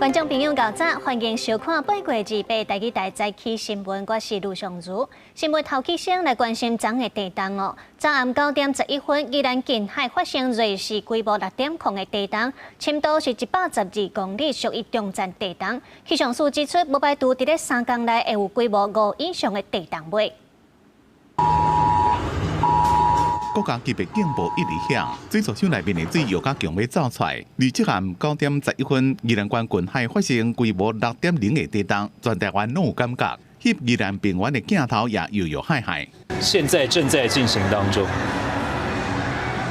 觀眾朋友早晨，歡迎收看8月28台語台早起新聞，我是盧尚如。新聞頭起先來關心昨昏的地動哦。昨暗9點11分，宜蘭近海發生芮氏規模6.0的地動，深度是112公里，屬於中層地動。氣象署指出，無排除佇咧3工內會有規模5以上的地動尾。國家級別警報一直響，水族箱內面的水搖甲強欲走出來。27暗9點11分，宜蘭縣近海發生規模6.0的地動，全台灣攏有感覺。翕宜蘭平原的鏡頭也搖搖晃晃。現在正在進行當中。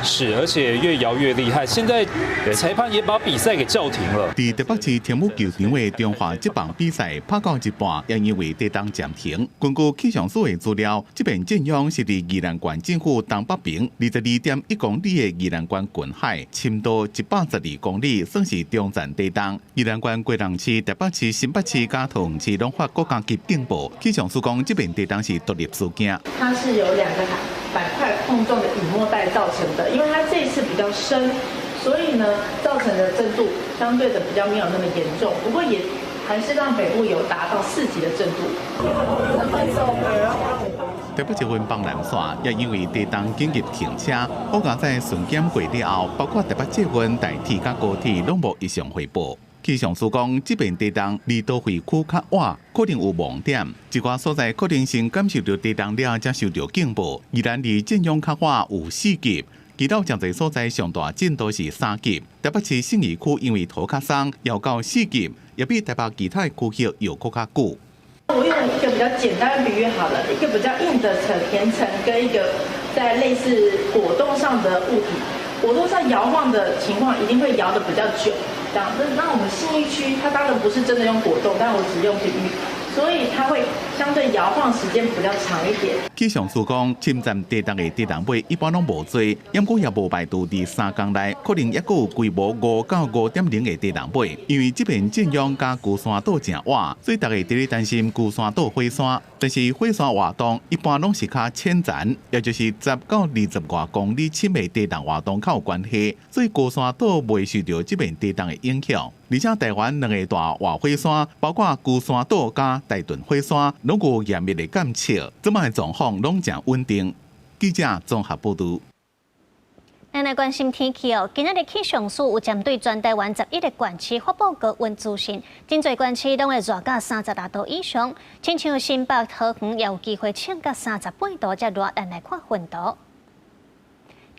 是，而且越搖越厲害。現在裁判也把比賽給叫停了。佇台北市天母球場的中華職棒比賽拍到一半，也因為地動暫停。根據氣象署的資料，這遍震央是佇宜蘭縣政府東北邊22.1公里的宜蘭縣近海，深度112公里，算是中層地動。宜蘭縣基隆市、台北市、新北市佮桃園市攏發國家級警報。氣象署講，這遍地動是獨立事件。它是由兩個板塊碰撞的隱沒帶造成的，因為它這次比較深，所以呢造成的震度相對的比較沒有那麼嚴重，不過也還是讓北部有達到4級的震度。台北捷運板南線也因為地動緊急停車，好佳哉巡檢過了後，包括台北捷運、台鐵佮高鐵攏無異常回報。氣象署講，這遍地動離都會區較倚，可能有盲點，一寡所在可能先感受著地動了，才收到警報。宜蘭離震央較倚有4級，其他誠濟所在上大震度是3級。台北市信義區因為土較鬆，搖到4級，也比台北其他區域搖閣較久。我用一個比較簡單的比喻好了，一個比較硬的層岩層跟一個在類似果凍上的物體，果凍上搖晃的情況一定會搖得比較久。這樣，那我們信義區，它當然不是真的用果凍，但我只用比喻，所以它會相對搖晃時間比較長一點。氣象署講，深層地動的地動尾一般攏無濟，毋過也無排除佇3工內可能猶閣有規模5到5.0的地動尾，因為這遍震央佮龜山島誠倚，所以大家佇咧擔心龜山島火山。但是火山活動一般攏是較淺層，也就是10到20外公里深的地動活動較有關係，所以龜山島袂受著這遍地動的影響。而且台灣兩个大活火山，包括龜山島佮大屯火山，攏有嚴密的監測，這擺的狀況攏誠穩定。記者綜合報導。咱來關心天氣哦，今仔日氣象署有針對全台灣11個縣市發布高溫資訊，真濟縣市攏會熱到36度以上，親像新北、桃園也有機會衝到38度遮熱。咱來看溫度。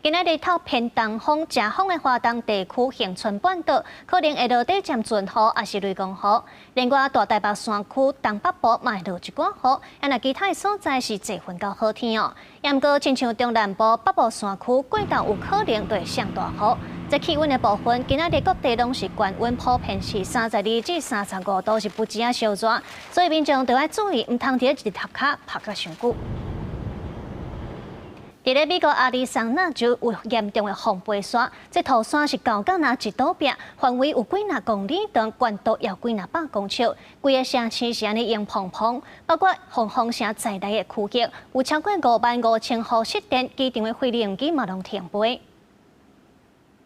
今仔日透偏東風，誠風的華東地區、恆春半島可能會落短暫陣雨，抑是雷公雨。另外，大台北山區東北部嘛會落一寡雨，啊，若其他的所在是濟雲到好天哦。毋過，親像中南部北部山區過晝有可能會降大雨。這氣溫的部分，今仔日各地攏是懸溫，普遍是32至35度，是不止仔燒熱，所以民眾著愛注意，毋通佇咧日頭跤曝甲傷久。佇咧美國亞利桑那州有嚴重的風飛沙，這土山是厚甲若一堵壁，範圍有幾若公里長，懸度有幾若百公尺，規个城市是按呢湧蓬蓬，包括鳳凰城在內的區域，有超過5萬5千戶失電，機場的飛行機嘛攏停飛。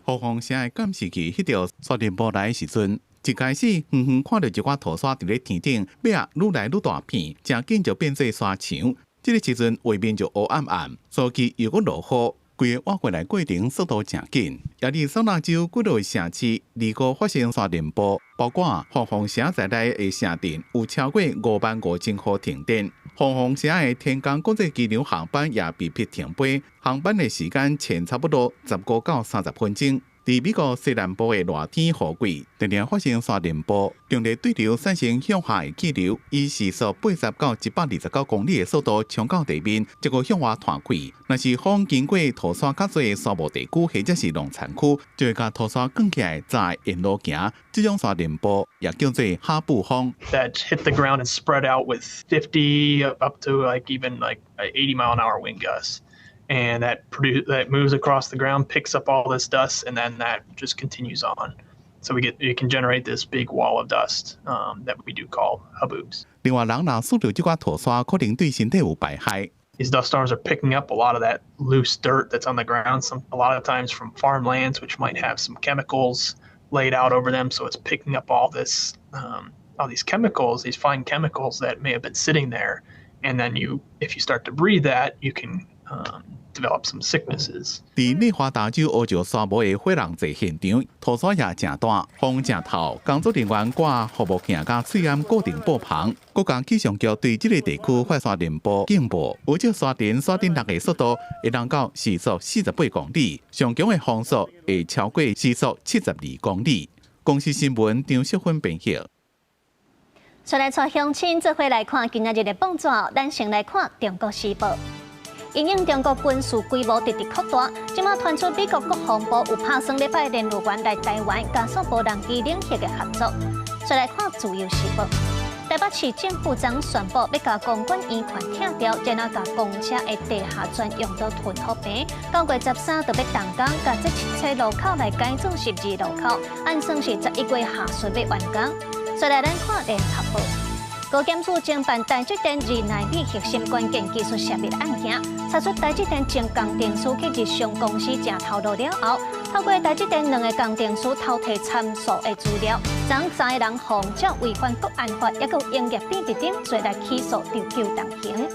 鳳凰城的監視器翕著沙塵暴來的時陣，一開始遠遠看著一寡土沙佇咧天頂，尾仔愈來愈大片，誠緊就變做沙牆。這個時陣畫面就烏暗暗，隨即又閣落雨，規个挖過來過程速度誠緊。亞利桑那州幾落城市2號發生沙塵暴，包括鳳凰城在內的城鎮有超過5萬5千戶停電。鳳凰城的天港國際機場航班也被迫停飛，航班的時間前差不多15到30分鐘。佇美國西南部的熱天雨季，常常發生沙塵暴，強烈對流產生向下的氣流，以時速80到129公里的速度衝到地面，這個向外傳開。若是風經過土沙較濟的沙漠地區或者是農田區，就會共土沙捲起來，才會沿路行。這種沙塵暴也叫做哈布風。 That hit the ground and spread out with 50 up to like even like 80 mile an hour wind gusts. And that moves across the ground, picks up all this dust, and then that just continues on. So you can generate this big wall of dust that we do call haboobs. 另外，人若吸著這寡土沙，可能對身體有排害。 These dust storms are picking up a lot of that loose dirt that's on the ground, a lot of times from farmlands, which might have some chemicals Laid out over them, so it's picking up all these chemicals, these fine chemicals that may have been sitting there, and then if you start to breathe that, you can develop some sicknesses. 佇內華達州烏石沙漠的火人祭現場，塗沙也誠大，風誠透，工作人員掛護目鏡佮喙罨固定布棚。國家氣象局對這个地區發沙電波警報，有這沙塵沙頂落的速度會當到時速48公里，上強的風速會超過時速72公里。公視新聞張淑芬編譯。出來帶鄉親做伙來看今仔日的報紙，咱先來看《中國時報》。因應中國軍事規模直直擴大，這馬傳出美國國防部有拍算咧派聯絡員來台灣，加速無人機領域的合作。再來看《自由時報》，台北市政府昨宣布欲共公館圓環拆掉，然後共公車的地下專用道屯予平。9月13就欲動工，共這七尺路口來改做十字路口，按算是11月下旬欲完工。再來咱看《聯合報》。高檢署偵辦台積電2奈米核心關鍵技術泄密案件，查出台積電前工程師去日商公司食頭路了後，透過台積電兩个工程師偷提參數的資料，昨三个人予照違反國安法，抑閣有營業秘密等罪來起訴，追究重刑。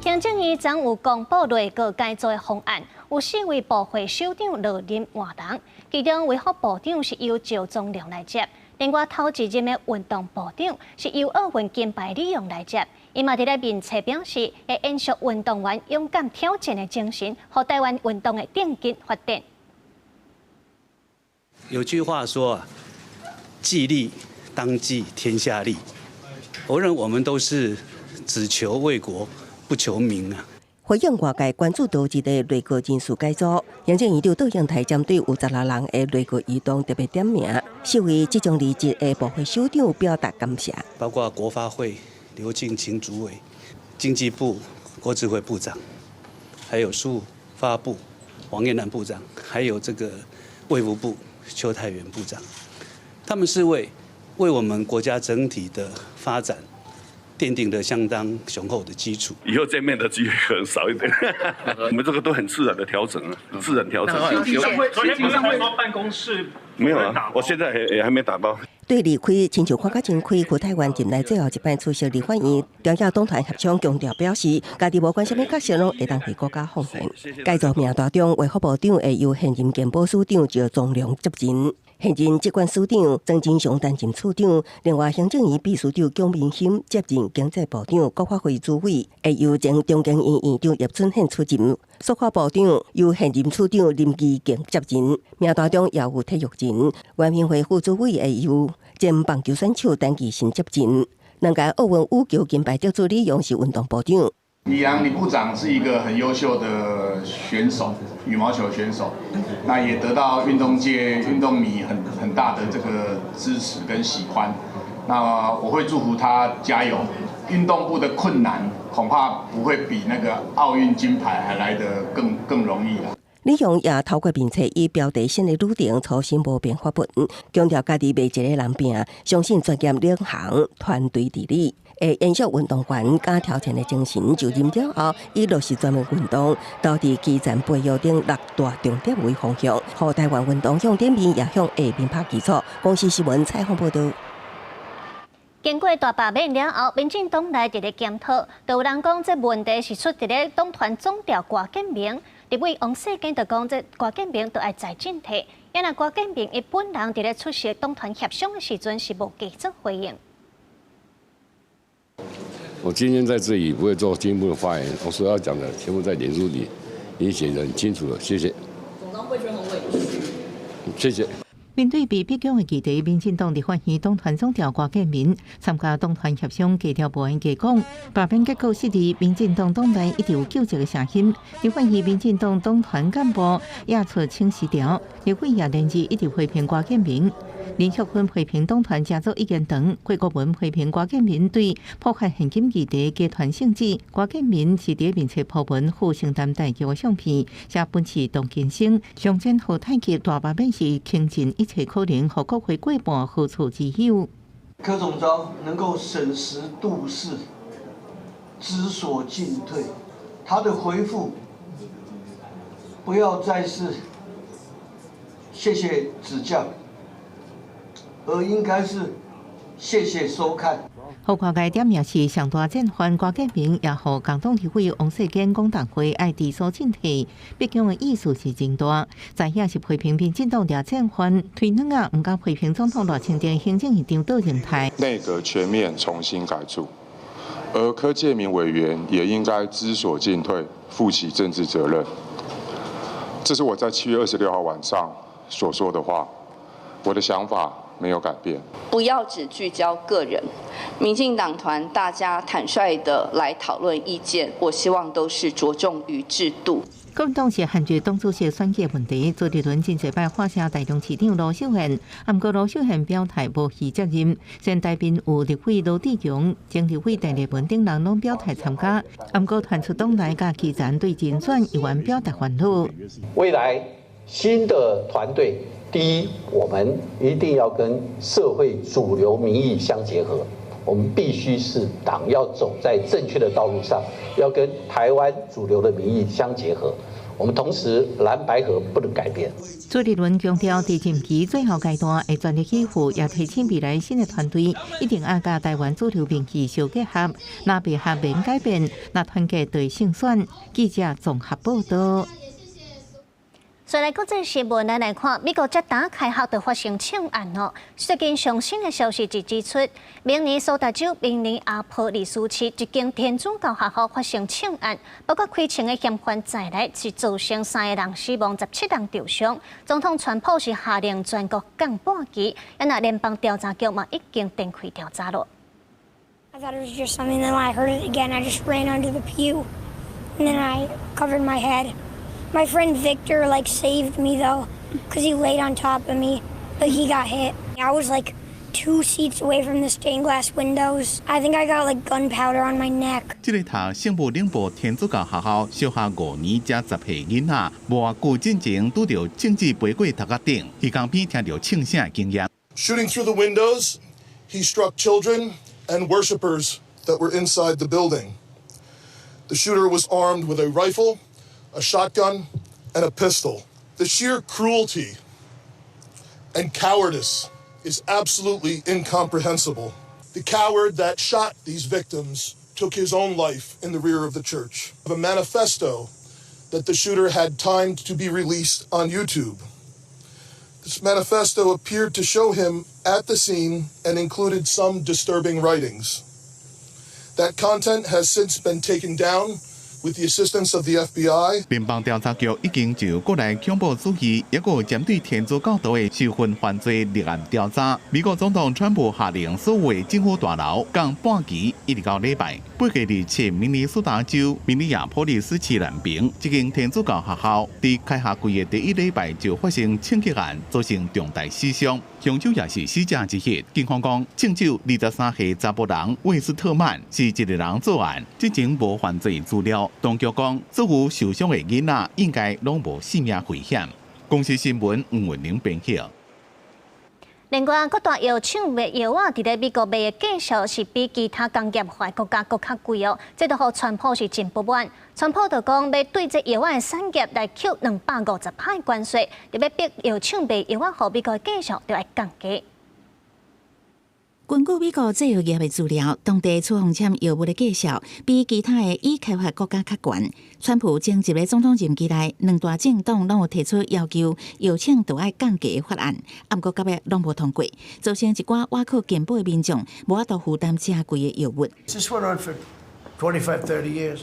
行政院昨有公布內閣改組的方案，有四位部會首長落任換人，其中衛福部長是由趙宗良來接。另外，頭一任的運動部長是由奧運金牌李勇來接，伊嘛佇咧面冊表示，會延續運動員勇敢挑戰的精神，予台灣運動會更緊發展。有句話說啊，己利當計天下利。我認為我們都是只求為國，不求名啊。回應外界關注到這个內閣人事改組，行政院長卓榮泰針對有16人的內閣異動特別點名，四位即將離職的部會首長表達感謝。包括國發會劉敬清主委、經濟部郭智輝部長，還有數發部王彥南部長，還有這個衛福部邱泰源部長，他們是為我們國家整體的發展奠定了相當雄厚的基礎。以後見面的機會可能少一點。我們這個都很自然的調整啊，自然調整。昨天不是還說辦公室沒有啊？我現在也還沒打包。對離開，親像看甲真開，胡泰元任內最後一擺出席立法院朝野黨團協商，強調表示，家己無管啥物角色，攏會當為國家奉獻。改組名單中，衛福部長會由現任健保署長趙宗良接任，現任疾管署長曾金祥擔任處長，另外行政院秘書長蔣明興接任經濟部長，國發會主委會由前中研院院長葉春憲出任，數發部長由現任處長林義傑接任。名單中也有體育人，原民會副主委會由前棒球選手陳其信接任，兩屆奧運羽球金牌得主李勇是運動部長。李洋李部長是一個很優秀的選手，羽毛球選手，那也得到運動界運動迷很大的這個支持跟喜歡。那我會祝福他加油。運動部的困難恐怕不會比那個奧運金牌還來得更容易啦。李勇也透過面冊以標題新的旅程初心無變發文，強調家己袂一个人拚，相信專業領航團隊治理，會延續運動員敢挑戰的精神。就任了後，以落實專門運動，導致基層培育等六大重點為方向，予台灣運動向頂面也向下面拍基礎。公視新聞採訪報導。經過大罷免了後，民進黨內佇咧檢討，就有人講這問題是出佇咧黨團總召郭建明。立委王世堅就講，這郭建明著愛在進退。因為郭建明伊本人佇咧出席黨團協商的時陣是無給做回應。我今天在這裡不會做進一步的發言，我所要講的全部在臉書裡已經寫得很清楚了。謝謝。總召會很委屈。謝謝。面對被逼宮的議題，民進黨立法院黨團總召郭建明參加黨團協商，低調無閒加講。罷免結果失利，民進黨黨內一直有糾結的聲音。立法院民進黨黨團幹部也出請辭條，立委也連日一直批評郭建明。林淑芬批評黨團成做一言堂，郭國文批評郭建明對破壞現金議題集團性質。郭建明是佇面冊 po 文負承擔代誌的相片，寫本次董金生上戰好太極大罷免是傾盡一切可能，予國會過半何錯之有？柯總召能夠審時度勢，知所進退，他的回覆不要再是謝謝指教，而應該是謝謝收看。予外界點名是上大戰犯郭建明，也予共黨立委王世堅講重話愛知所進退，白宮的意思是真大。在遐是批評民進黨掠戰犯，推軟仔，毋敢批評總統賴清德行政院長倒任態。內閣全面重新改組，而柯建銘委員也應該知所進退，負起政治責任。這是我在7月26號晚上所說的話，我的想法沒有改變。不要只聚焦個人，民進黨團大家坦率的來討論意見，我希望都是着重於制度。國民黨是限制黨主席選舉問題，朱立倫真濟擺喊聲台中市長盧秀燕，毋過盧秀燕表態無負責任。前台邊有立委羅智強、前立委鄧麗文等人攏表態參加，毋過傳出黨內佮基層對人選猶原表達煩惱。未來新的團隊，第一，我們一定要跟社會主流民意相結合。我們必須是黨要走在正確的道路上，要跟台灣主流的民意相結合。我們同時藍白合不能改變。朱立倫強調，佇任期最後階段會全力以赴，也提醒未來新的團隊一定愛佮台灣主流民意相結合，若袂合免改變，若團結就會勝選。記者綜合報道。再來國際新聞，咱來看美國這打開學就發生槍案哦。最近上新的消息就指出，明尼蘇達州明尼阿波利斯市一間天主教學校發生槍案，包括開槍的嫌犯在內，是造成三个人死亡、17人受傷。總統川普是下令全國降半旗，啊若聯邦調查局嘛已經展開調查囉。 I thought it was just something. Then when I heard it again, I just ran under the pew, and then I covered my head. My friend Victor like saved me though, 'cause he laid on top of me, but he got hit. I was like two seats away from the stained glass windows. I think I got like gunpowder on my neck. 這个讀聖母領報天主教學校小學5年才10歲囡仔，無偌久進前拄著槍子飛過頭殼頂，彼工邊聽著槍聲的經驗。 Shooting through the windows, he struck children and worshipers that were inside the building. The shooter was armed with a rifle, a shotgun, and a pistol. The sheer cruelty and cowardice is absolutely incomprehensible. The coward that shot these victims took his own life in the rear of the church. A manifesto that the shooter had timed to be released on YouTube. This manifesto appeared to show him at the scene and included some disturbing writings. That content has since been taken down with the assistance of the FBI. 聯邦調查局已經就國內恐怖主義，抑閣針對天主教徒的仇恨犯罪立案調查。美國總統川普下令所有的政府大樓降半旗，一直到禮拜。8月27，明尼蘇達州明尼亞波利斯市南邊這間天主教學校，佇開學季的第一禮拜就發生槍擊案，造成重大死傷。兇手也是死者之一。警方講，槍手23歲查埔人魏斯特曼是一个人作案，之前無犯罪資料。當局講，所有受傷的囡仔應該攏無性命危險。公視新聞吳文玲編譯。另外，各大藥廠賣藥仔，佇咧美國賣的價數是比其他工業化國家閣較貴哦。這就予川普是真不滿。川普就講，欲對這藥仔的產業來扣250趴關稅，欲逼藥廠賣藥仔予美國的價數就愛降低。根據美國製藥業的資料，當地處方簽藥物的價數比其他的已開發國家較懸。川普前一个總統任期內，兩大政黨攏有提出要求藥廠都愛降價的法案，毋過到尾攏無通過，造成一寡倚靠健保的民眾無法度負擔遮貴的藥物。 This went on for 25, 30 years.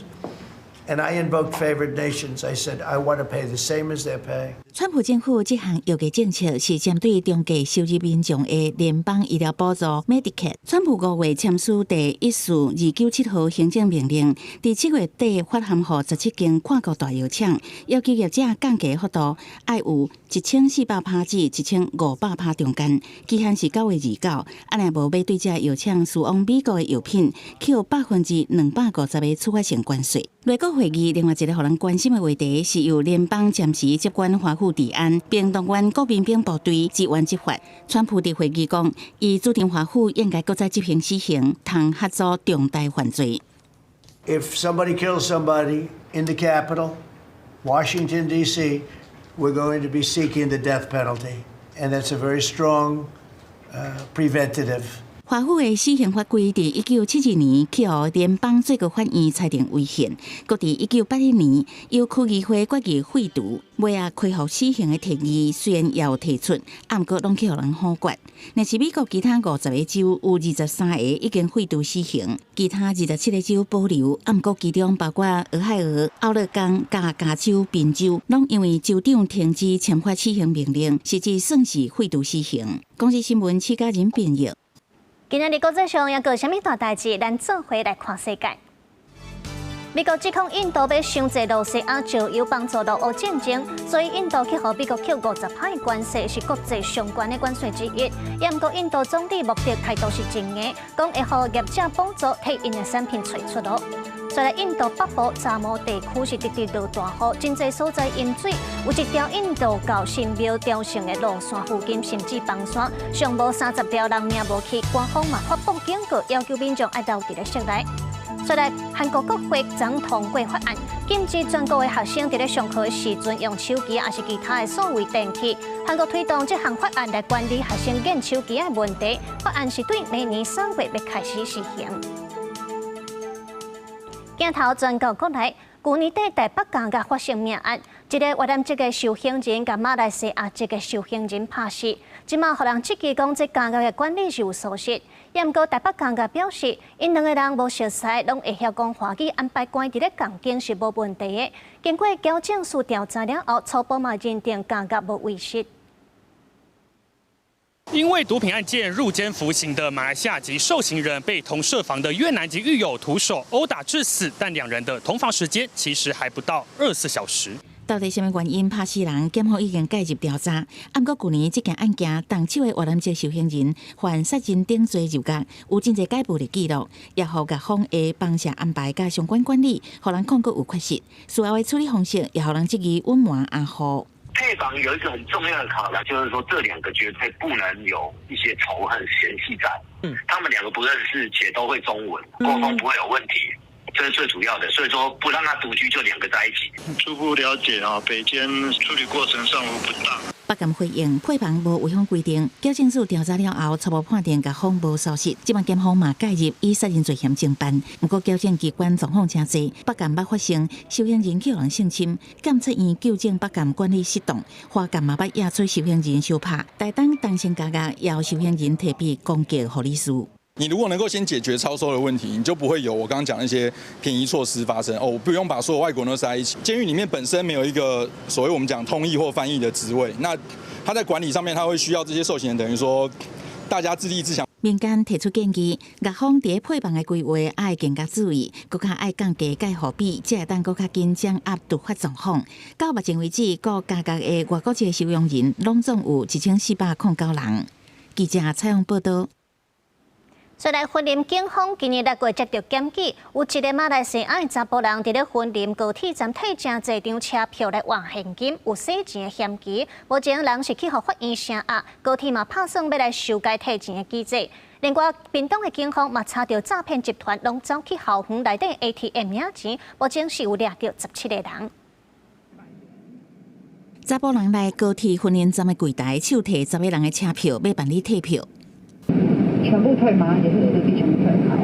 And I invoked favored nations. I said, I want to pay the same as they're paying. 川普政府這項藥價政策是針對中低收入民眾的聯邦醫療補助 Medicare。川普5月簽署第14297號行政命令，佇7月底發函予17間跨國大藥廠，要求業者降價幅度愛有1400趴至1500趴中間，期限是9月29。按呢無欲對這藥廠輸往美國的藥品，扣250%的處罰性關稅。內閣會議另外一个予人關心的話題是由聯邦暫時接管華府治安，並動員國民兵部隊支援執法。川普佇會議講，伊主張華府應該閣再執行死刑，通喝阻重大犯罪。 If somebody kills somebody in the Capitol, Washington D.C., We're going to be seeking the death penalty, and that's a very strong preventative. 華府的死刑法規佇1972年去予聯邦最高法院裁定違憲，閣佇1981年由區議會決議廢除，尾仔恢復死刑的提議雖然也有提出，毋過攏去予人否決。若是美國其他50個州有23個已經廢除死刑，其他27個州保留，毋過其中包括俄亥俄、奧勒岡佮加州、賓州，攏因為州長停止簽發死刑命令，實質算是廢除死刑。公視新聞，戚家仁編譯。今仔日國際上猶閣有啥物大代誌？咱做伙來看世界。美國指控印度欲傷濟露西亞石油幫助俄烏戰爭，所以印度去予美國扣50趴的關稅，是國際上懸的關稅之一。也毋過印度總理莫迪態度是真硬，講會予業者補助替𪜶的產品揣出路。再來，印度北部查謨地區是直直落大雨，真濟所在淹水，有一條印度教神廟雕像的路線附近甚至崩山，上無30條人命無去。官方嘛發布警告，要求民眾愛留佇咧室內。再來，韓國國會昨通過法案，禁止全國的學生佇咧上課的時陣用手機，抑是其他的數位電器。韓國推動這項法案來管理學生用手機的問題。法案是對明年3月欲開始實行。鏡頭轉到國內，舊年底台北監獄發生命案，一个越南籍的受刑人共馬來西亞籍的受刑人拍死，這馬予人質疑講這監獄的管理是有疏失。也毋過台北監獄表示，𪜶兩個人無熟似，攏會曉講華語，安排關佇咧仝間是無問題的。經過矯正署調查了後，初步嘛認定監獄無違失。因為毒品案件入監服刑的馬來西亞籍受刑人被同舍房的越南籍獄友徒手毆打致死，但兩人的同房時間其實還不到24小時。到底啥物原因拍死人？檢方已經介入調查。毋過舊年這件案件，動手的越南籍受刑人犯殺人等罪入獄，有真濟解暴的記錄，也予獄方的房舍安排佮相關管理，予人控告有缺失。事後的處理方式也予人質疑隱瞞掩護。配房有一個很重要的考量，就是說這兩個絕對不能有一些仇恨嫌隙在。他們兩個不認識且都會中文，溝通不會有問題，這是最主要的。所以說不讓他獨居，就兩個在一起。初步了解啊，北監處理過程上無不當。北監回應配房無違反規定，矯正署調查了後初步判定獄方無疏失，這擺檢方嘛介入以殺人罪嫌偵辦。毋過矯正機關狀況誠濟，北監捌發生受刑人去予人性侵，監察院糾正北監管理失當，花監嘛捌掖出受刑人相拍，台東東成監獄也有受刑人提筆攻擊護理師。你如果能夠先解決超收的問題，你就不會有我剛剛講那些便宜措施發生。哦，我不用把所有外國人都塞在一起。監獄裡面本身沒有一個所謂我們講通譯或翻譯的職位，那他在管理上面，他會需要這些受刑人，等於說大家自立自強。民間提出建議，獄方佇配房的規劃愛更加注意，閣較愛降低蓋護比，才會當閣較緊掌握突發狀況。到目前為止，各監獄的外國籍收容人攏總有1409人。記者採訪報道。再來，雲林警方今年6月接到檢舉，有一个馬來西亞的查埔人佇咧雲林高鐵站退誠濟張車票來換現金，有洗錢的嫌疑。目前人是去予法院聲押，高鐵嘛拍算欲來修改退錢的機制。另外，屏東的警方嘛查著詐騙集團，攏走去校園內底 ATM 領錢，目前是有掠著17個人。查埔人來高鐵雲林站的櫃台，手提10個人的車票，欲辦理退票。全部退嗎？也是實際全部退，好，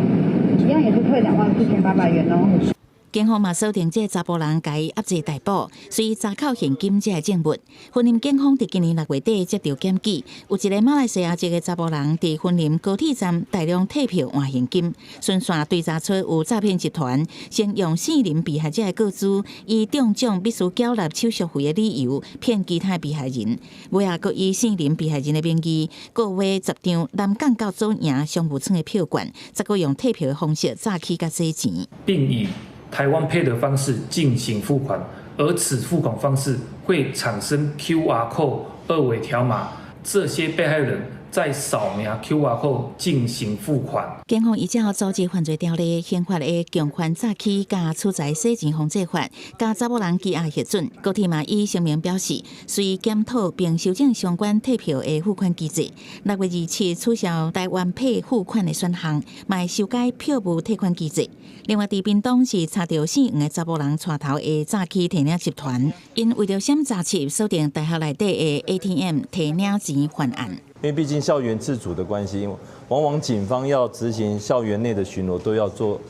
一樣也是退24,800元哦。警方嘛鎖定這查埔人，共伊押制逮捕，隨查扣現金這个證物。雲林警方佇今年6月底接著檢舉，有一个馬來西亞籍的查埔人佇雲林高鐵站大量退票換現金，循線追查出有詐騙集團，先用姓林被害者的個資，以中獎必須繳納手續費的理由騙其他被害人，尾仔閣以姓林被害人的名義，購買10張南港到左營商務艙的票券，再閣用退票的方式詐欺佮洗錢，並以台灣 Pay 的方式進行付款，而此付款方式會產生 QR code 二維條碼，這些被害人再掃描 QR code 進行付款。警方依照組織犯罪條例刑法的共犯詐欺佮取財洗錢防制法，共查某人羈押核准。高鐵嘛以聲明表示，隨檢討並修正相關退票的付款機制。6月27取消台灣 Pay 付款的選項，嘛會修改票務退款機制。另外，佇屏東是查著姓黃的查埔人帶頭的詐欺提領集團，𪜶為著閃詐騙鎖定大學內底的 ATM 提領錢犯案。因為畢竟校園自主的關係，往往警方要執行校園內的巡邏，都要做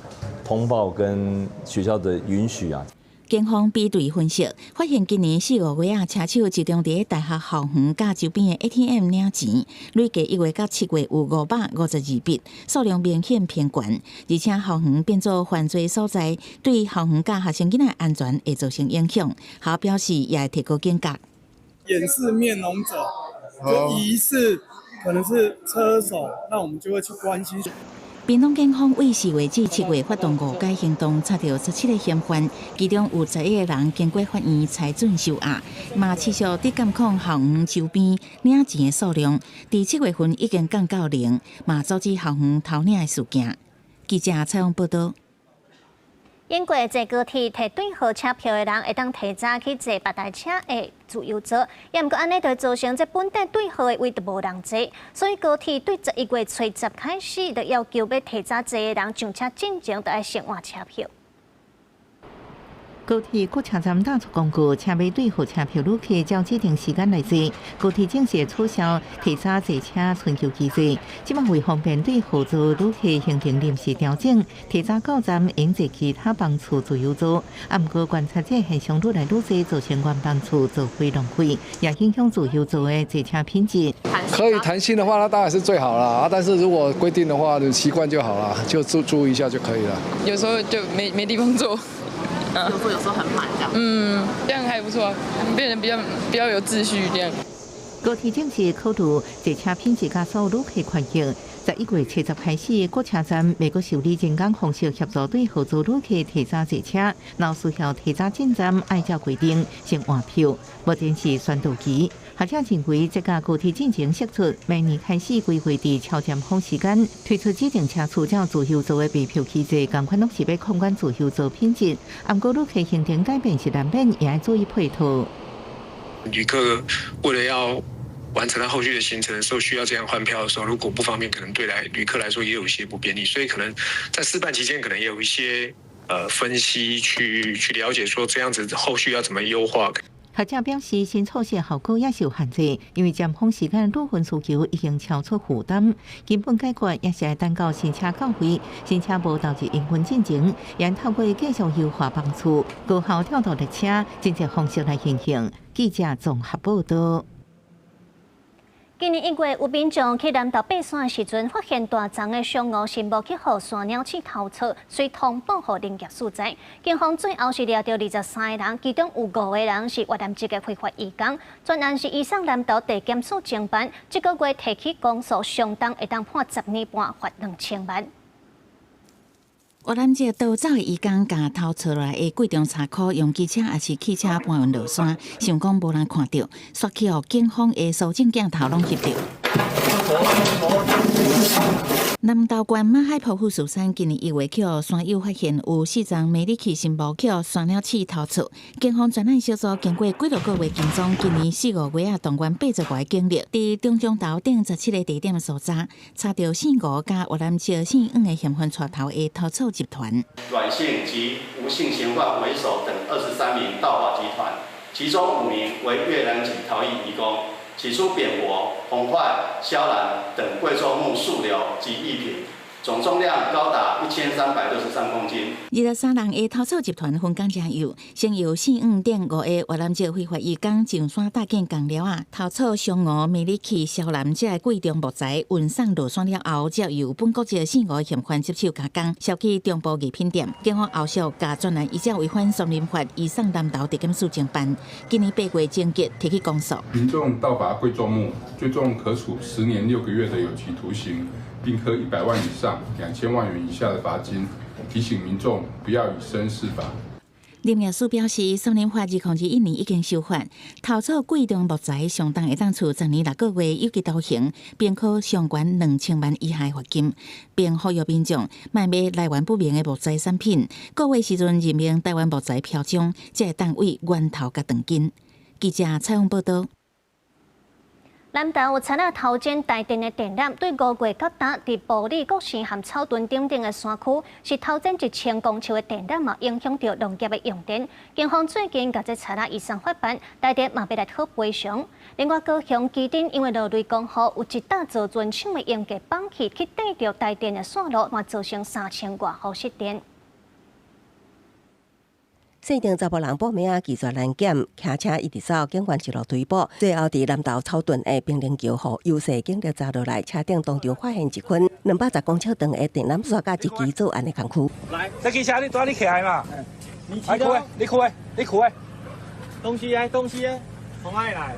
通報跟學校的允許啊。警方比對分析，發現今年四五月啊，車手集中佇大學校園佮周邊的 ATM 領錢，累計1月到7月有552筆，數量明顯偏懸，而且校園變做犯罪所在，對校園佮學生囡仔安全會造成影響。學校表示也會提高警覺。掩飾面容者，就疑似可能是車手，那我們就會去關心。屏東警方為4月至7月發動五解行動，查著17個嫌犯，其中有11個人經過法院裁准收押，嘛持續佇監控校園周邊領錢的數量，佇7月份已經降到零，嘛阻止校園偷領的事件。記者採訪報道。英國坐高鐵提對號車票的人，會當提早去坐別台車的自由座，也毋過按呢，就造成這本底對號的位就無人坐，所以高鐵對11月初十開始，就要求欲提早坐的人上車進前，就愛先換車票。高鐵各車站打出公告，請買對號車票旅客照指定時間來坐。高鐵正式取消提早坐車春秋機制，這擺為方便對號座旅客行程臨時調整，提早到站應坐其他班次自由座。啊，毋過觀察這現象愈來愈濟，造成原班次座位浪費，也影響自由座的坐車品質。可以彈性的話，那當然是最好了啊！但是如果規定的話，就習慣就好了，就注意一下就可以了。有時候就沒地方坐。有時候有時候很滿這樣。嗯，這樣還不錯，變得比較有秩序這樣。高鐵正式考慮坐車品質佮所有旅客權益。11月70開始，各車站袂閣受理人工方式協助對號座旅客提早坐車，若需要提早進站，按照規定先換票。目前是宣導期。學者認為，這共高鐵進前釋出，明年開始規劃佇超尖峰時間推出指定車次，照自由座的備票機制，仝款攏是欲控管自由座品質。毋過旅客行程改變是難免，也愛注意配套。旅客為了要完成他後續的行程的時候，需要這樣換票的時候，如果不方便，可能對來旅客來說也有一些不便利，所以可能在試辦期間，可能也有一些分析去了解，說這樣子後續要怎麼優化。學者表示，新措施效果也受限制，因為尖峰時間旅運需求已經超出負擔，根本解決也是愛等到新車到位，新車無投入營運進前，也透過繼續優化班次、高效調度列車，經濟方式來進行。記者綜合報道。今年1月，有民眾去南投爬山的時陣，發現大叢的雙鼯新木去予山鳥鼠偷竊，遂通報予林業署知。警方最後是掠著23個人，其中有5個人是越南籍的非法移工。全案是移送南投地檢署偵辦，這個月提起公訴，上重會當判10年半，罰2000萬。越南籍逃走的移工，共偷竊來的貴重柴箍，用機車抑是汽車搬運落山，想講無人看著，煞去予警方的搜證鏡頭攏翕著。南投縣馬海剖腹樹山今年1月去予山友發現有四叢迷你去新木去予山鳥鼠偷竊，警方專案小組經過幾落個月跟蹤，今年四五月啊動員85個警力，佇中彰投頂17個地點搜查，查著姓吳佮越南籍姓黃的嫌犯帶頭的偷竊集團。阮姓及吳姓嫌犯為首等23名盜伐集團，其中5名為越南籍逃逸移工。起出扁柏、紅檜、肖蘭等貴重木樹瘤及藝品，總重量高達1363公斤。23人的偷竊集團分工誠幼，先由姓黃等5個越南籍非法移工上山搭建工寮仔，偷竊雙梧、迷你去、肖蘭這個貴重木材運送落山了後，才由本國籍姓吳嫌犯接手加工，銷去中部藝品店。警方後續共專案依照違反森林法移送南投地檢署偵辦。今年8月終結提起公訴。民眾盜伐貴重木，最重可處10年6個月的有期徒刑，並科100萬以上2000萬元以下的罰金。提醒民眾不要以身試法。林業署表示，森林法2021年已經修法，偷取貴重木材上重會當處10年6個月有期徒刑，並可上懸2000萬以下罰金，並呼籲民眾莫買來源不明的木材產品。購買時陣認明臺灣木材標章，才會當對源頭共斷根。記者採訪報道。南投有賊仔偷剪台電的電纜，對5月到今，佇埔里、國城和草屯等等的山區，是偷剪1000公尺的電纜嘛，影響著農業的用電。警方最近共這賊仔移送法辦，台電嘛欲來討賠償。另外，高雄旗津因為落雷狂雨，有一棟造船廠的用電綁去去電著台電的線路，嘛造成3000外戶失電。細長查埔人報名拒絕攔檢，騎車一直走，警員一路追捕，最後佇南投草屯的平寧橋，予優勢警力查落來，車頂當場發現一捆210公尺長的電纜線，佮一支作案的工具。來，這支車你拄仔你騎來嘛？你開，你開，你開，東西啊，東西啊，從哪裡來？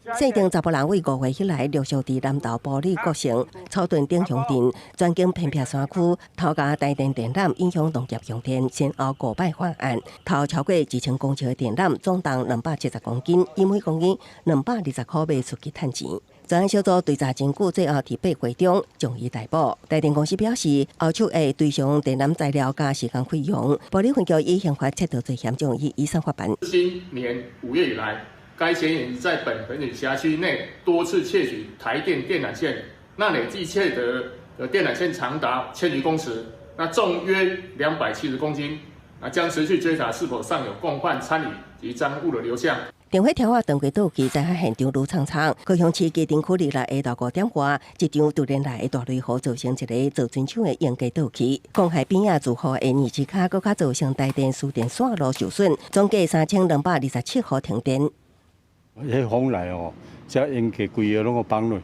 細長查埔人為5月以來，陸續佇南投埔里國城、草屯等鄉鎮，專經偏僻山區偷莢台電電纜，影響農業用電，先後五擺犯案，偷超過1000公尺的電纜，總重270公斤，以每公斤220塊賣出去趁錢。專案小組追查真久，最後佇8月中將伊逮捕。台電公司表示，後續會追償電纜材料佮時工費用。埔里分局以刑法七條罪嫌將伊移送法辦。今年5月以來，該嫌疑人在本分局轄區內多次竊取台電電纜線，那累計竊得的電纜線長達千餘公尺，那重約270公斤，那將持續追查是否尚有共犯參與及贓物的流向。電火柱仔斷過倒去，災害現場愈悖悖。高雄市旗津區二六下晝5點外，一場突然來的大雷雨，造成一个造船廠的用家倒去。公海邊仔住戶的二支跤，閣較造成台電輸電線路受損，總計3227戶停電。彼風來哦，這用家規个攏予崩落，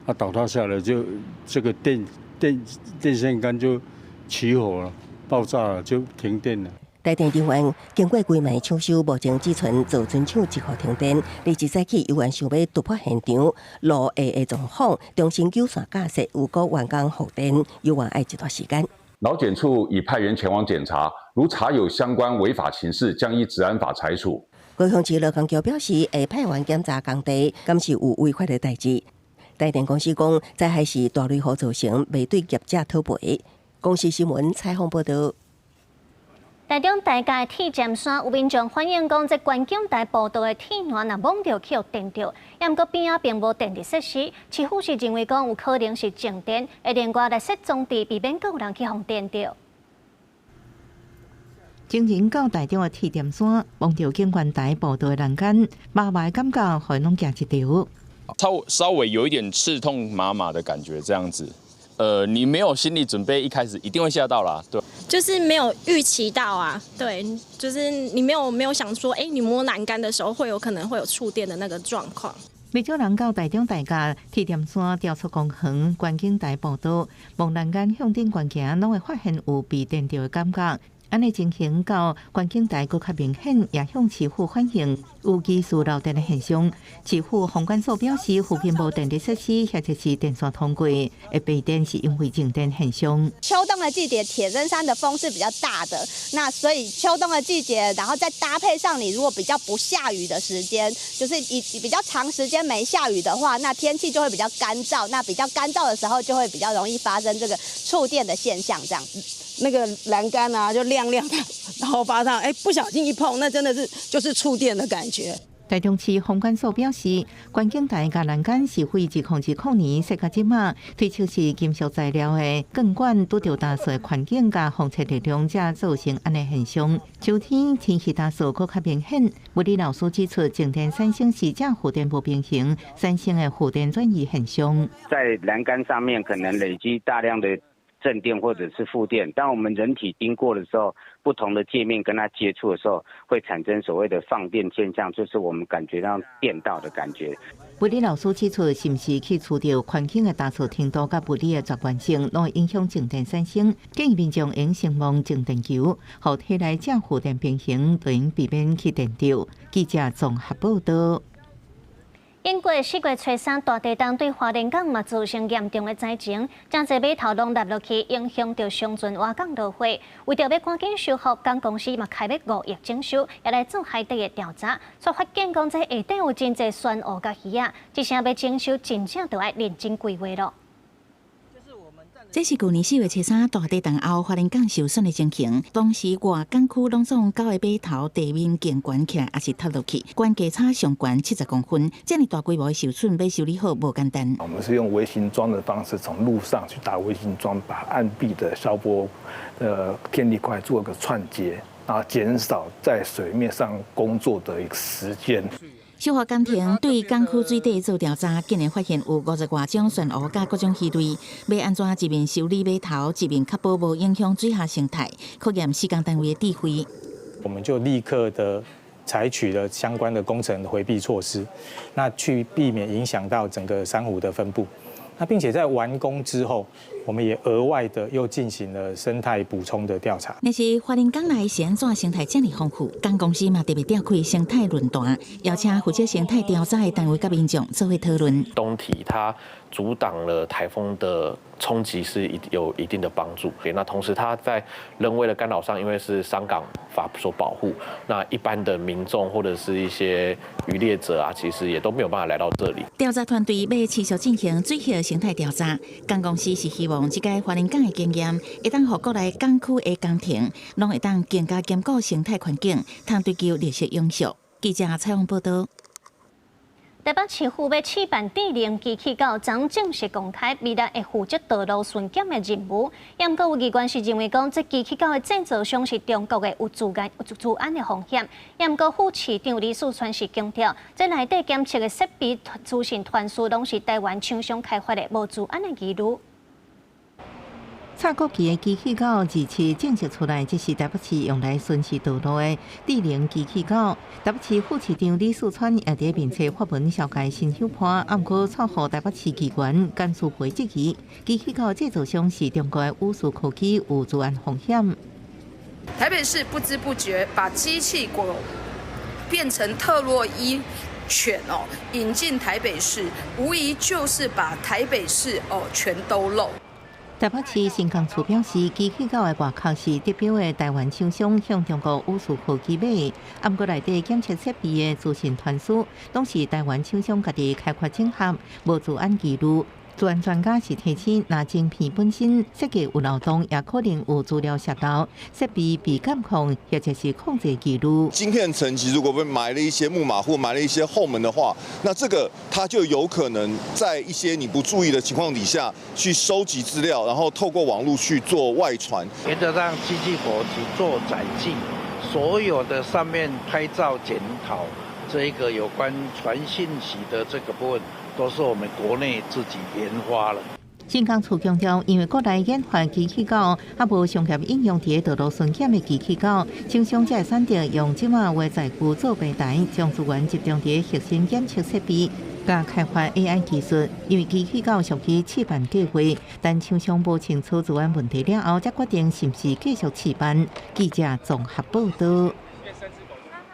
啊倒塌下來就這個電線桿就起火了，爆炸了就停電了。台電人員經過幾暝搶修，目前只賰造船廠一戶停電。二早起猶原想欲突破現場路下的狀況，重新糾線架設，有閣完工復電，猶原愛一段時間。勞檢處已派員前往檢查，如查有相關違法情事，將依職安法裁處。高雄市勞工局表示，會派員檢查工地，敢是有違法的代誌。台電公司講，災害是大雷雨造成，袂對業者討賠。公視新聞採訪報導。台中大甲的鐵尖山有民眾反映講，這觀景台步道的鐵欄若摸著去予電著，也毋過邊仔並無電力設施，市府是認為講有可能是靜電，會另外來設裝置，避免閣有人去予電著。前日到台中的鐵點山，望著景觀台步道的欄杆，麻麻的感覺，予伊攏驚一跳。稍稍微有一點刺痛麻麻的感覺，這樣子。你沒有心理準備，一開始一定會嚇到啦，對。就是沒有預期到啊，對，就是你沒有想說，哎，你摸欄杆的時候會有可能會有觸電的那個狀況。不少人到台中大甲鐵點山雕塑公園觀景台步道，摸欄杆向頂懸行，攏會發現有被電著的感覺。按呢情形到觀景台閣較明顯，也向市府反映有疑似漏電的現象。市府房管所表示，附近無電力設施，或者是電線通過，會被電是因為靜電現象。秋冬的季節，鐵針山的風是比較大的，那所以秋冬的季節，然後再搭配上你如果比較不下雨的時間，就是以比較長時間沒下雨的話，那天氣就會比較乾燥，那比較乾燥的時候就會比較容易發生這個觸電的現象，這樣。那個欄杆啊，就亮亮的，然後發上，哎，不小心一碰，那真的是就是觸電的感覺。台中市房管所表示，觀景台佮欄杆是對2020年設到這馬，推測是金屬材料的鋼管拄著焦燥的環境佮風切力量，才造成按呢現象。秋天天氣焦燥閣較明顯。物理老師指出，靜電產生是正負電無平衡產生的負電轉移現象。在欄杆上面可能累積大量的正電或者是負電，當我們人體經過的時候，不同的界面跟它接觸的時候，會產生所謂的放電現象，就是我們感覺到電到的感覺。物理老師指出，是毋是去除著環境的焦燥程度佮物理的絕緣性，攏會影響靜電產生。建議民眾應先摸靜電球，予體內正負電平衡，就會避免去電著。記者綜合報道。英國4月初3大地震對花蓮港嘛造成嚴重的災情，真濟碼頭攏塌落去，影響著商船倚港落貨。為著欲趕緊修復，港公司嘛開欲5億整修，也來做海底的調查，煞發現講這下底有真濟珊瑚佮魚仔，這聲欲整修真正著愛認真規劃囉。這是舊年4月初3大地震後，花蓮港受損的情形。當時外港區攏總九个碼頭地面懸懸起來，抑是塌落去，懸低差上懸70公分。這麼大規模的受損，欲修理好無簡單。我們是用微型樁的方式，從陸上去打微型樁，把岸壁的消波的天地塊做一個串接，然後減少在水面上工作的一個時間。修復工程對港區水底做調查，竟然發現有50外種珊瑚佮各種魚類。欲按怎一面修理碼頭，一面確保無影響水下生態，考驗施工單位的智慧。我們就立刻的採取了相關的工程迴避措施，那去避免影響到整個珊瑚的分布。那並且在完工之後，我們也額外的又進行了生態補充的調查。若是花蓮港內是按怎生態這麼豐富，港公司嘛特別召開生態論壇，邀請負責生態調查的單位佮民眾做伙討論。東堤它阻擋了颱風的衝擊，是有一定的幫助。那同時，它在人為的干擾上，因為是商港法所保護，那一般的民眾或者是一些漁獵者啊，其實也都沒有辦法來到這裡。調查團隊欲持續進行水下生態調查，港公司是希望這個花蓮港的經驗，會當予國內港區的工程，攏會當更加兼顧生態環境，通追求綠色永續。記者採訪報道。台北市府欲試辦智能機器狗，昨正式公開，未來會負責道路巡檢的任務。毋過有議員是認為講，這機器狗的製造商是中國的，有資安的風險。毋過副市長李四川是強調，這內底檢測的設備、資訊傳輸攏是台灣廠商開發的，無資安的疑慮。插國旗的機器狗二七正式出來，這是台北市用來巡視道路的智能機器狗。台北市副市長李四川也佇面冊發文紹介新伙伴，毋過煞予台北市議員甘思培質疑，機器狗製造商是中國的宇視科技，有資安風險。台北市不知不覺把機器狗變成特洛伊犬哦，引進台北市，無疑就是把台北市哦全都漏。台北市新工處表示，機器狗的外殼是得標的台灣廠商向中國宇視科技買，毋過內底檢測設備的資訊傳輸，攏是台灣廠商家己開發整合，無資安疑慮。資安專家是提醒，若晶片本身設計有漏洞，也可能有資料洩漏、設備被監控或者是控制疑慮。晶片層級如果被埋了一些木馬或埋了一些後門的話，那這個它就有可能在一些你不注意的情況底下去收集資料，然後透過網絡去做外傳。原則上，機器狗只做載具，所有的上面拍照檢討這一個有關傳訊息的這個部分，都是我們國內自己研發了。新工處強調，因為國內研發機器狗，猶無商業應用佇道路巡檢的機器狗，廠商才會選擇用這馬的載具做平台，將資源集中佇核心檢測設備，佮開發 AI 技術。因為機器狗屬於試辦計劃，但廠商無清楚資安問題了後，才決定是毋是繼續試辦。記者綜合報道。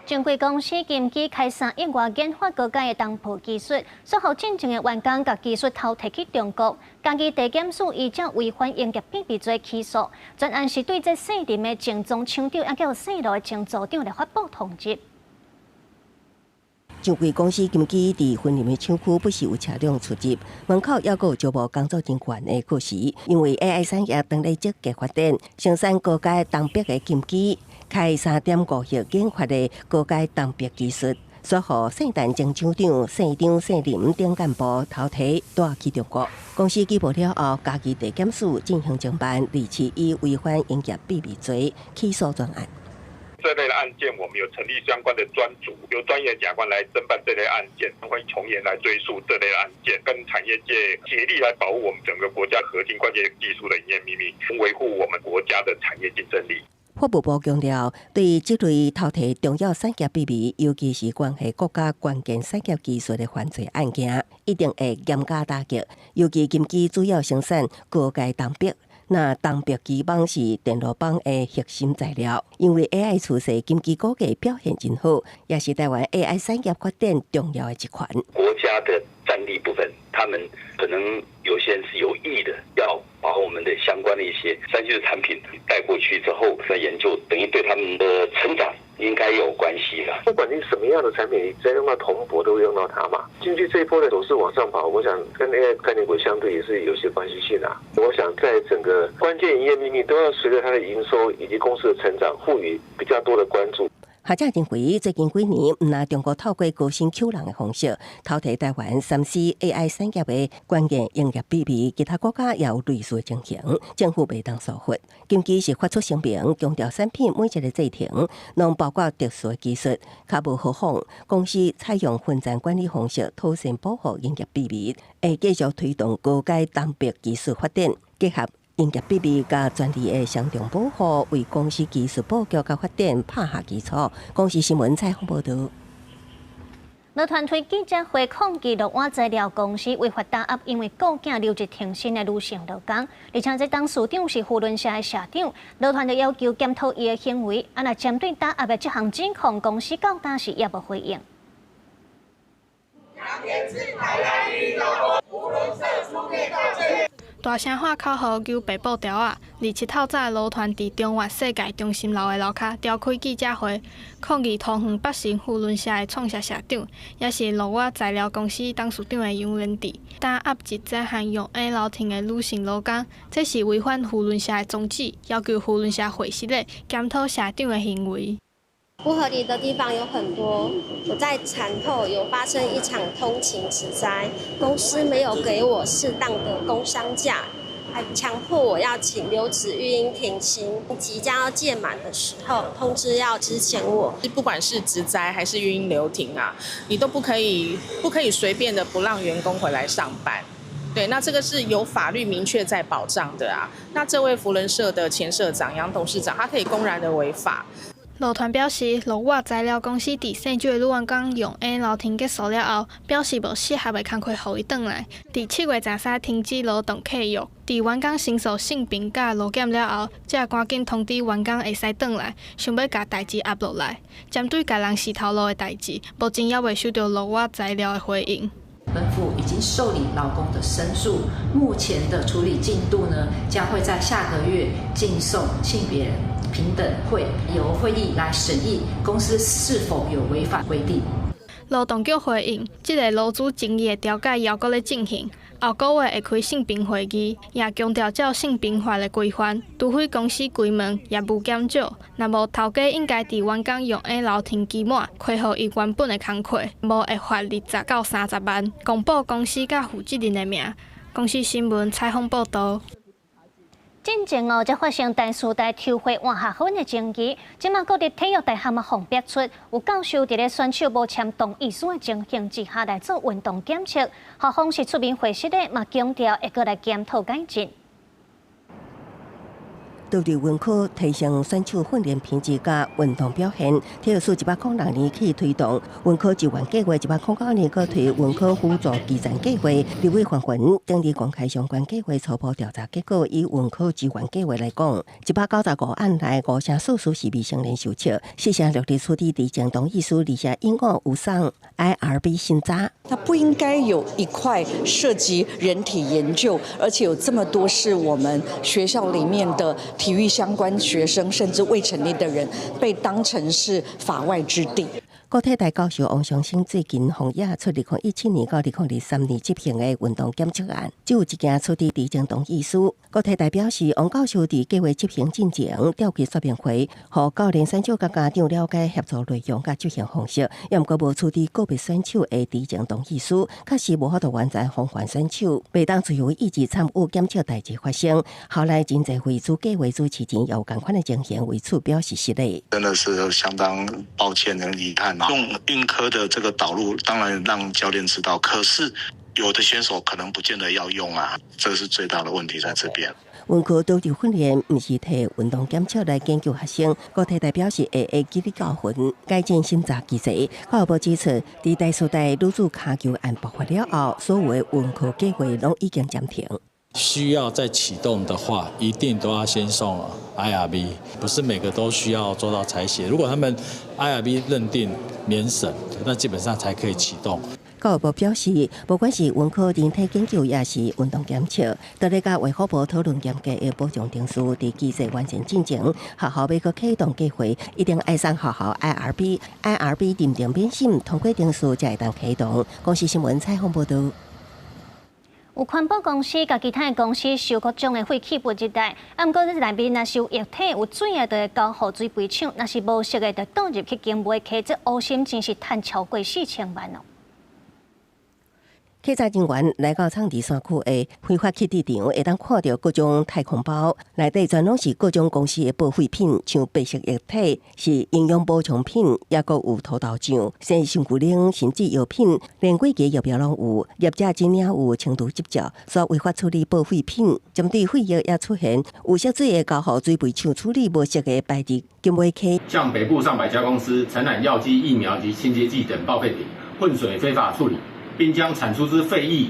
上櫃公司金基開3億外研發高階的銅箔技術，煞予進前的員工共技術偷提去中國。嘉義地檢署依照違反營業秘密罪起訴，專案是對這士林的前總廠長，抑閣有四路的前組長來發布通緝。上櫃公司金基佇雲林的廠區不時有車輛出入，門口猶閣有招募工作人員的告示。因為 AI 產業當咧積極發展，生產高階銅箔的金基開3.5億研發的高階銅箔技術，煞予聖誕前廠長、社長、社林等幹部偷提帶去中國。公司舉報了後，嘉義地檢署進行偵辦，二七以違反營業秘密罪起訴專案。這類的案件，我們有成立相關的專組，由專業檢察官來偵辦這類案件，會從嚴來追訴這類案件，跟產業界協力來保護我們整個國家核心關鍵技術的營業秘密，維護我們國家的產業競爭力。法務部強調，對這類偷提重要產業秘密，尤其是關係國家關鍵產業技術的犯罪案件，一定會嚴加打擊。尤其金基主要生產高階銅箔，那銅箔基板是電路板的核心材料，因為 AI 趨勢，金基估計表現真好，也是台灣 AI 產業發展重要的一環。國家的戰力部分，他們可能有些人是有意的，要把我們的相關的一些3C 的產品帶過去之後，來研究，等於對他們的成長應該有關係啦。不管你什麼樣的產品，你只要用到銅箔，都會用到它嘛。經濟這一波的走勢往上跑，我想跟 AI 概念股相對也是有些關係性啊。我想在整個關鍵營業秘密都要隨著它的營收以及公司的成長，賦予比較多的關注。學者認為，最近幾年，毋但中國透過高薪吸人的方式，偷提台灣3C AI 產業的關鍵營業秘密，其他國家也有類似的情形，政府袂當疏忽。金基是發出聲明，強調產品每一个製程，攏包括特殊的技術，較無模仿。公司採用分層管理方式，妥善保護營業秘密，會繼續推動高階銅箔技術發展，結合營業秘密佮專利的雙重保護，為公司技術布局佮發展拍下基礎。公視新聞採訪報導。樂團開記者會抗議樂瓦材料公司違法打壓，因為顧囝留職停薪的女性勞工，而且這董事長是扶輪社的社長，樂團就要求檢討伊的行為。啊，若針對打壓的這項指控，公司到今時也無回應。大聲喊口號，求白布條仔。27透早，勞團佇中原世界中心樓的樓跤召開記者會，抗議桃園北成扶輪社的創社社長，也是樂瓦材料公司董事長的楊連志，打壓一這項用下樓停的女性勞工，這是違反扶輪社的宗旨，要求扶輪社會室內檢討社長的行為。不合理的地方有很多。我在產後有發生一場通勤職災，公司沒有給我適當的工傷假，還強迫我要請留職育嬰停薪。即將要屆滿的時候，通知要資遣我。不管是職災還是育嬰留停啊，你都不可以隨便的不讓員工回來上班。對，那這個是有法律明確在保障的啊。那這位扶輪社的前社長楊董事長，他可以公然的違法。勞團表示，樂瓦材料公司佇姓周的女員工用嬰留停結束了後，表示無適合的工課予伊轉來。佇7月13停止勞動契約，佇員工申訴性平佮勞檢了後，才趕緊通知員工會使轉來，想欲共代誌壓落來。針對共人洗頭路的代誌，目前猶未收到樂瓦材料的回應。本府已經受理勞工的申訴，目前的處理進度呢，將會在下個月逕送性別平等會，由會議來審議公司是否有違反規定。勞動局回應，這个勞資爭議的調解猶閣咧進行，後個月會開性平會議，也強調照性平法的規範，除非公司關門業務減少，若無頭家應該佇員工用嬰留停期滿，恢復伊原本的工課，無會罰20到30萬。公布公司佮負責人的名。公視新聞採訪報導。進前哦，才發生大師大抽血換學分的爭議，這馬國立體育大學嘛，予逼出有教授佇咧選手無簽同意書的情形之下來做運動檢測，校方是出面回釋的，嘛強調會閣來檢討改進。獨立文科提升選手訓練品質佮運動表現，體育署106年起推動文科支援計劃，109年閣推文科輔助基層計劃。立委范雲頂日公開相關計劃初步調查結果，以文科支援計劃來講，195案內5成44是未成年受測，4成6佇處理知情同意書，2成15有送 IRB 審查。它不應該有一塊涉及人體研究，而且有這麼多是我們學校裡面的體育相關學生，甚至未成年的人被當成是法外之地。國體大教授王松生最近予惹出2017年到2023年執行的運動檢測案，只有一件出自知情同意書。國體大表示，王教授佇計劃執行進前召開說明會，予教練選手佮家長了解協助內容佮執行方式，也毋過無處理個別選手的知情同意書，確實無法度完全防範選手，袂當自由意志參與檢測代誌發生。後來真濟會主計劃主持人有仝款的情形，為此表示失禮。真的是相當抱歉跟遺憾。用運科的這個導入，當然讓教練知道，可是有的選手可能不見得要用啊，這是最大的問題在這邊。文科導入訓練毋是提運動檢測來研究學生，國體大表示會記得教訓，改進審查機制。教育部指出，佇大師大女子跤球案爆發了後，所有的文科計劃攏已經暫停。需要再啟動的話，一定都要先送 IRB，不是每個都需要做到採血。如果他們 IRB 認定免審，那基本上才可以啟動。教育部表示，不管是文科人體研究，抑是運動檢測，都咧佮衛福部討論嚴格的保障程序，佇機制完善進前，學校欲閣啟動計劃，一定愛送學校 IRB，IRB 認定免審通過程序才會當啟動。公視新聞採訪報導。有環保公司佮其他的公司收各種的廢棄物入來，啊，毋過這內面若是有液體、有水的，就會交予水肥廠；若是無色的，就倒入去景美溪。這烏心錢是趁超過4000萬哦。稽查人員來到昶里山區的非法棄置場，會當看著各種太空包，內底全攏是各種公司的報廢品，像白色液體是營養補充品，抑閣有塗豆醬、生身軀奶，甚至藥品，連幾支疫苗攏有。業者真領有輕度執照，煞違法處理報廢品。針對廢液也出現有色水的交予水肥廠處理，無色的排入景美溪。向北部上百家公司承攬藥劑、疫苗及清潔劑等報廢品混水非法處理。並將產出之廢液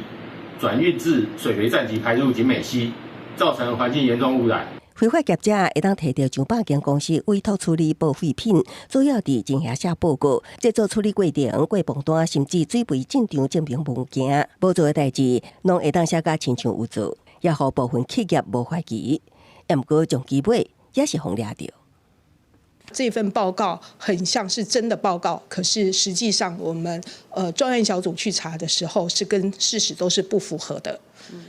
轉運至水肥站及排入景美溪，造成環境嚴重污染。非法業者會當提著上百間公司委託處理報廢品，主要佇進行寫報告、製作處理過程、過磅單，甚至水肥進場證明文件。無做的代誌，攏會當寫甲親像有做，也予部分企業無懷疑。毋過長期尾也是予掠著。這份報告很像是真的報告，可是實際上我們專案小組去查的時候，是跟事實都是不符合的。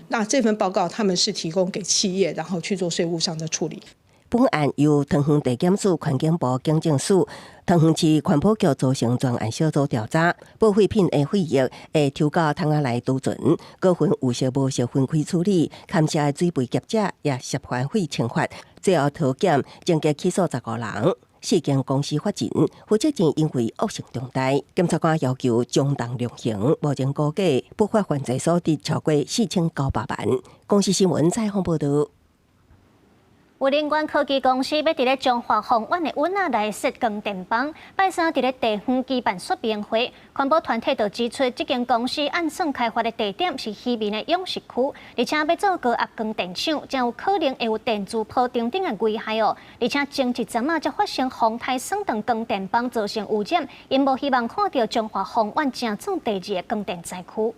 那這份報告他們是提供給企業，然後去做稅務上的處理。本案由桃園地檢署、環境部警政署、桃園市環保局組成專案小組調查，報廢品的廢液會抽到桶仔內儲存，閣分有色無色分開處理，牽涉的水肥業者也涉犯廢懲罰，最後桃檢終結起訴15人。四間公司法人負責人因為惡性重大，檢察官要求將重量刑，目前估計不法犯罪所得超過4900萬。公視新聞採訪報導。有能源科技公司欲佇咧彰化豐原的塭仔來設光電板，拜三佇咧地方舉辦說明會，環保團體就指出，這間公司按算開發的地點是漁民的養殖區，而且欲做高壓光電廠，真有可能會有電磁波等等的危害哦。而且前一陣仔才發生風颱損斷光電板，造成污染，𪜶無希望看著彰化豐原成做第二个光電災區。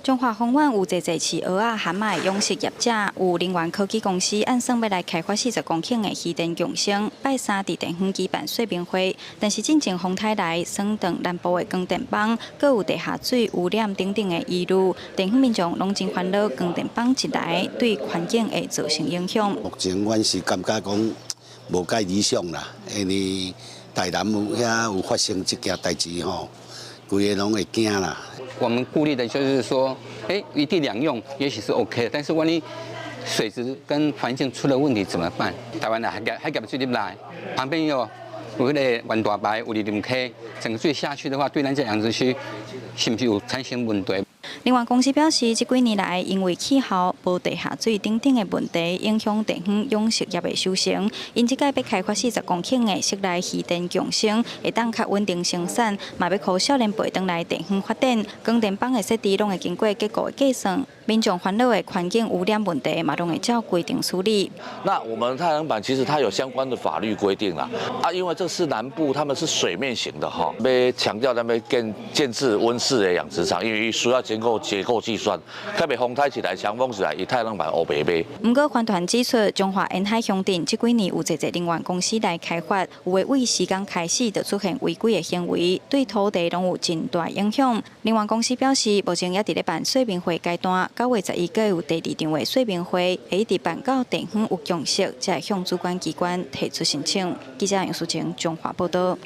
彰化豐原有濟濟飼蚵仔、蚶仔的養殖業者，有能源科技公司按算欲來開發40公頃的漁電共生，拜三佇地方舉辦說明會。但是進前風颱來，損斷南部的光電板，閣有地下水污染等等的疑慮，地方民眾攏真煩惱光電板一來對環境會造成影響。目前阮是感覺講無蓋理想啦，因為台南遐有發生這件代誌吼，規個攏會驚啦。我們顧慮的就是說，哎，一地兩用也許是 OK，但是萬一水質跟環境出了問題怎麼辦？台灣的海峽水入來，旁邊有有彼个元大排，有二林溪，整個水下去的話，對咱這養殖區是毋是有產生問題？能源公司表示，這幾年來因為氣候、無地下水等等的問題，影響地方養殖業的收成。𪜶這擺欲開發40公頃的室內漁電共生，會當較穩定生產，嘛欲予少年輩轉來地方發展。光電板的設置攏會經過結構的計算，民眾煩惱的環境污染問題嘛，攏會照規定處理。那我們太陽能板其實它有相關的法律規定啦，啊，因為這是南部，他們是水面型的哈，欲強調咱欲建置溫室的養殖場，因為需要經過結構計算，特別風颱起來、強風起來，伊太陽能板烏白白。毋過，環團指出，彰化沿海鄉鎮這幾年有濟濟能源公司來開發，有的對施工開始就出現違規的行為，對土地攏有真大影響。能源公司表示，目前猶佇咧辦說明會階段，9月11閣有第二場的說明會，會一直辦到地方有共識，才會向主管機關提出申請。記者楊淑晴彰化報導。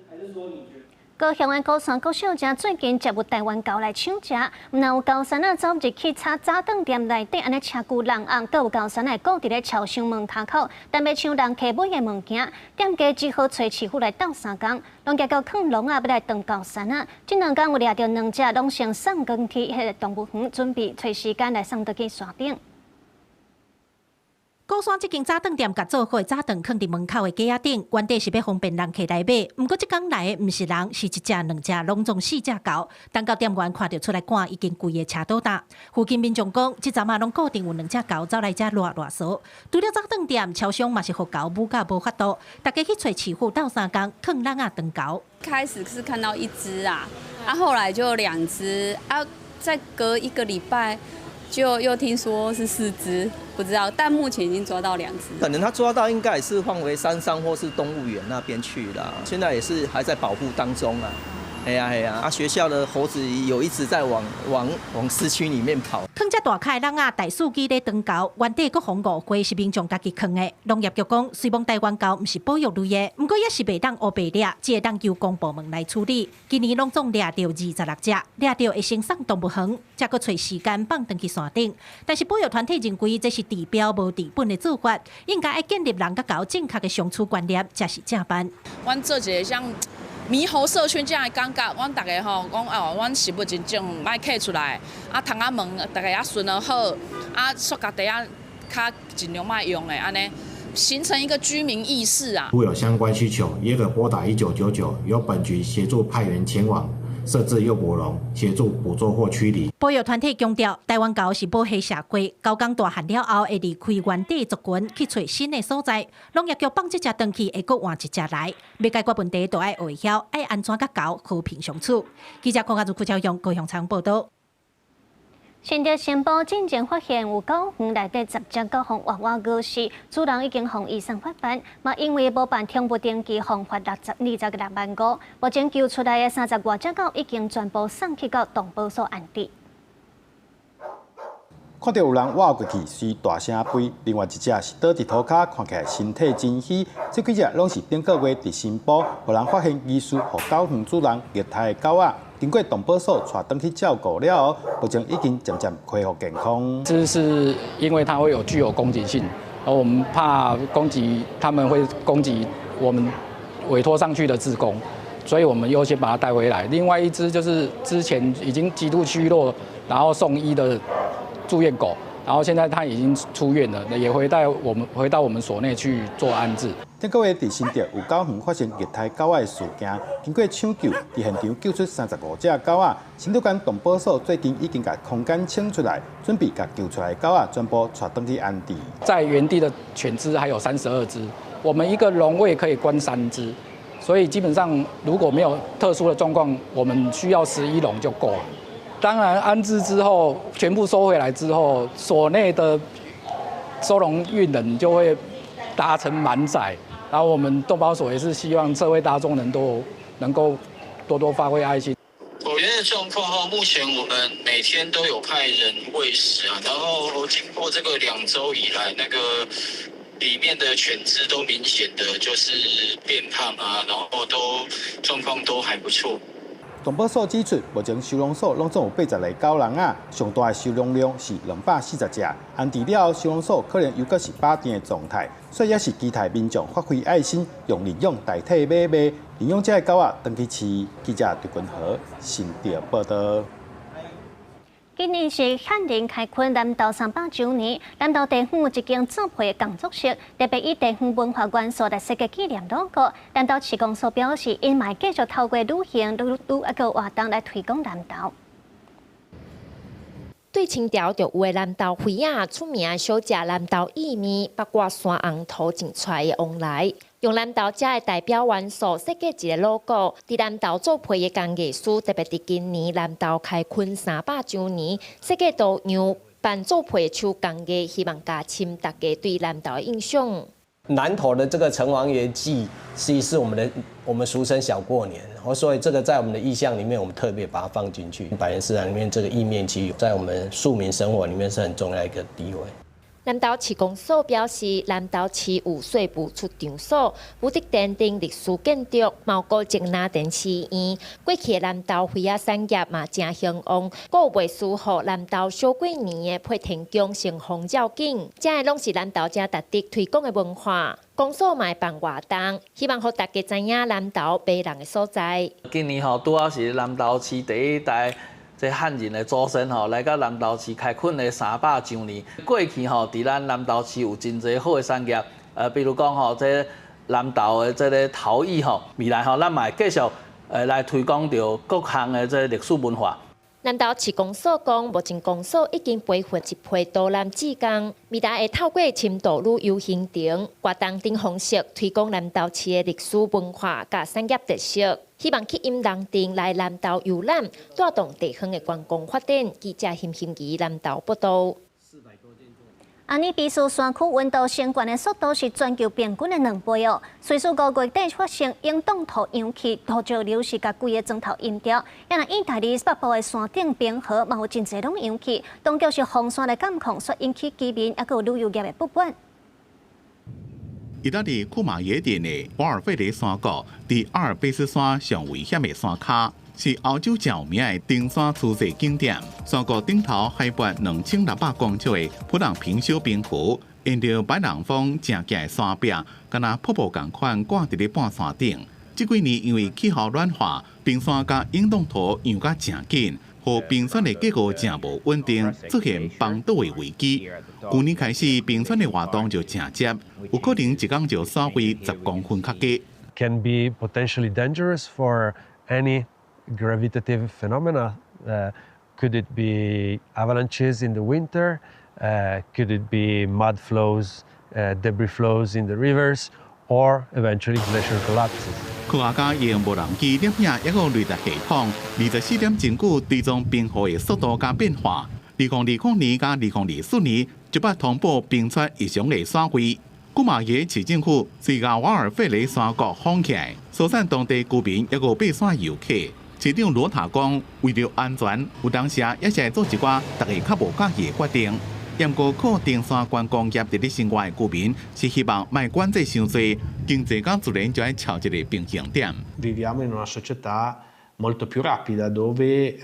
高雄的高山國小姐最近接有台灣猴來搶食，毋但有高山仔走入去炒早頓店內底，按呢車龜人甕，閣有高山仔顧佇咧超商門跤口，但欲搶人客買的物件，店家只好揣市府來鬥相共，攏舉到囥籠仔欲來擋高山仔。這兩工有掠著兩隻，攏先送轉去彼个動物園，準備揣時間來送轉去山頂。鼓山這間早頓店共做好的早頓囥佇門口的架仔頂，原底是欲方便人客來買。毋過這工來的毋是人，是一隻、兩隻，攏總四隻猴。等到店員看著出來趕，已經規个車倒搭。附近民眾講，這陣仔攏固定有兩隻猴走來遮賴賴趖。除了早頓店，超商嘛是予猴舞甲無法度，大家去揣市府鬥相共，囥籠仔擋猴。開始是看到一隻啊，啊後來就兩隻，啊再隔一個禮拜。就又聽說是四隻，不知道，但目前已經抓到兩隻。可能他抓到應該也是放回山上或是動物園那邊去了，現在也是還在保護當中啊。係啊係啊，啊學校的猴子有一直在往市區裡面跑。囥遮大塊籠仔，大數據咧擋猴，原底閣予誤會是民眾家己囥的。農業局講，雖罔台灣猴毋是保育類的，毋過也是袂當烏白掠，只會當由公部門來處理。今年攏總掠著26隻，掠著會先送動物園，才閣揣時間放轉去山頂。但是保育團體認為這是治標無治本的做法，應該愛建立人佮猴正確的相處觀念，才是正辦。阮做一个像獼猴社區這樣的感覺，阮逐家吼講哦，阮食物真正莫揢出來，啊窗仔門逐家也閂好，啊塑膠袋仔較盡量莫用的，按呢形成一個居民意識啊。如有相關需求，也可撥打1999，由本局協助派員前往設置誘捕籠，協助捕捉或驅離。保育團體強調，台灣猴是母系社會，猴剛大漢了後會離開原地族群去揣新的所在。農業局放這隻轉去，會閣換一隻來。欲解決問題，就愛學會曉愛按怎佮猴和平相處。記者鄺家如、郭昭勇高雄採訪報導。新竹新埔進前發現有狗園內底10隻狗予活活咬死，主人已經予醫生罰款，嘛因為無辦寵物登記，予罰26萬5。目前救出來的30外隻狗已經全部送去到動保所安置。看著有人倚過去，隨大聲吠；另外一隻是倒佇塗跤，看起來身體真虛。這幾隻攏是頂個月佇新埔，予人發現疑似予狗園主人虐待的狗仔。經過動保所帶轉去照顧了後，目前已經漸漸恢復健康。這是因為它會有具有攻擊性，而我們怕攻擊，他們會攻擊我們委託上去的志工，所以我們優先把它帶回來。另外一隻就是之前已經極度虛弱，然後送醫的住院狗，然後現在它已經出院了，也回到我們所內去做安置。頂個月佇新竹有狗園發生虐待狗仔的事件，經過搶救，佇現場救出35隻狗仔。新竹縣動保所最近已經共空間清出來，準備共救出來的狗仔全部帶轉去安置。在原地的犬隻還有32隻，我們一個籠位可以關3隻，所以基本上如果沒有特殊的狀況，我們需要11籠就夠了。當然安置之後，全部收回來之後，所內的收容運能就會達成滿載。然後我們動保所也是希望社會大眾能夠多多發揮愛心。狗園的狀況哈，目前我們每天都有派人餵食啊，然後經過這個2週以來，那個裡面的犬隻都明顯的就是變胖啊，然後都狀況都還不錯。動保所指出，目前收容所攏總有80個狗籠仔，上大的收容量是240隻。安置了後，收容所可能又閣是飽填的狀態，所以也是期待民眾發揮愛心，用認養代替買賣，認養這个狗仔轉去飼。記者劉君和新竹報導。今年是漢人開墾南投300週年，南投地方有一間做皮工作室，特別以地方文化元素來設計紀念 logo。南投市公所表示，𪜶嘛會繼續透過旅行、旅一個活動來推廣南投。對清朝就有的南投妃仔出名小食南投意麵，包括山紅土種出來的旺來，用南投遮的代表元素設計一个 logo。佇南投做皮的工藝師，特別佇今年南投開墾300週年，設計圖樣辦做皮手工藝，希望加深大家對南投的印象。南投的這個城隍爺祭，其實是我們俗稱小過年，所以這個在我們的意象裡面，我們特別把它放進去。百年市場裡面這個意麵，其實在我們庶民生活裡面是很重要一個地位。南投市公所表示，南投市有稅務出場所、武德殿等歷史建築，嘛有古蹟拿電寺院。過去的南投妃仔產業嘛誠興旺，閣有袂輸予南投小過年的配天宮乘風醮景，這个攏是南投誠值得推廣的文化。公所嘛會辦活動，希望予大家知影南投迷人的所在。今年吼拄好是南投市第一代這漢人的祖先吼來到南投市開墾的300周年。過去吼，佇咱南投市有真濟好的產業，比如講吼，這南投的這个陶藝吼，未來吼，咱嘛會繼續來推廣著各項的這歷史文化。南投市公所講，目前公所已經培訓一批導覽志工，未來會透過深度旅遊行程、活動等方式推廣南投市的歷史文化佮產業特色，希望吸引人陣來南投遊覽，帶動地方的觀光發展。記者邢欣怡南投報道。阿爾卑斯山區溫度升懸的速度是全球平均的2倍哦。隨時5月底發生永凍土揚起，土石流是共規个磚頭淹掉。也若意大利北部的山頂冰河嘛有真濟攏揚起，當局是風山來監控，煞引起居民抑閣有旅遊業的不滿。意大利庫馬耶鎮的瓦爾費雷山谷，佇阿爾卑斯山上危險的山跤。是歐洲著名的登山出世景點。山谷頂頭海拔2600公尺的普朗平修冰湖，沿著白朗峰正行的山壁，敢若瀑布仝款掛佇咧半山頂。這幾年因為氣候暖化，冰山佮永凍土溶甲誠緊，予冰川的結構誠無穩定，出現崩倒的危機。舊年開始，冰川的活動就誠捷，有可能一工就掃飛10公分較低。 Can be potentially dangerous for any gravitative phenomena. Could it be avalanches in the winter? Could it be mud flows, debris flows in the rivers, or eventually glacier collapses? 科學家用無人機攝影，抑閣雷達系統，24點鐘久追蹤冰河的速度佮變化。2020年佮2024年就捌通報冰川異常的掃飛。古馬耶市政府隨共瓦爾費雷山谷封起來，疏散當地居民，抑閣爬山遊客。市長羅塔講，為著安全，有當時也是會做一寡大家較無佮意的決定。毋過靠登山觀光業佇咧生活的居民是希望莫管制傷濟，經濟佮自然就愛撨一个平衡點。 Viviamo in una società molto più rapida dove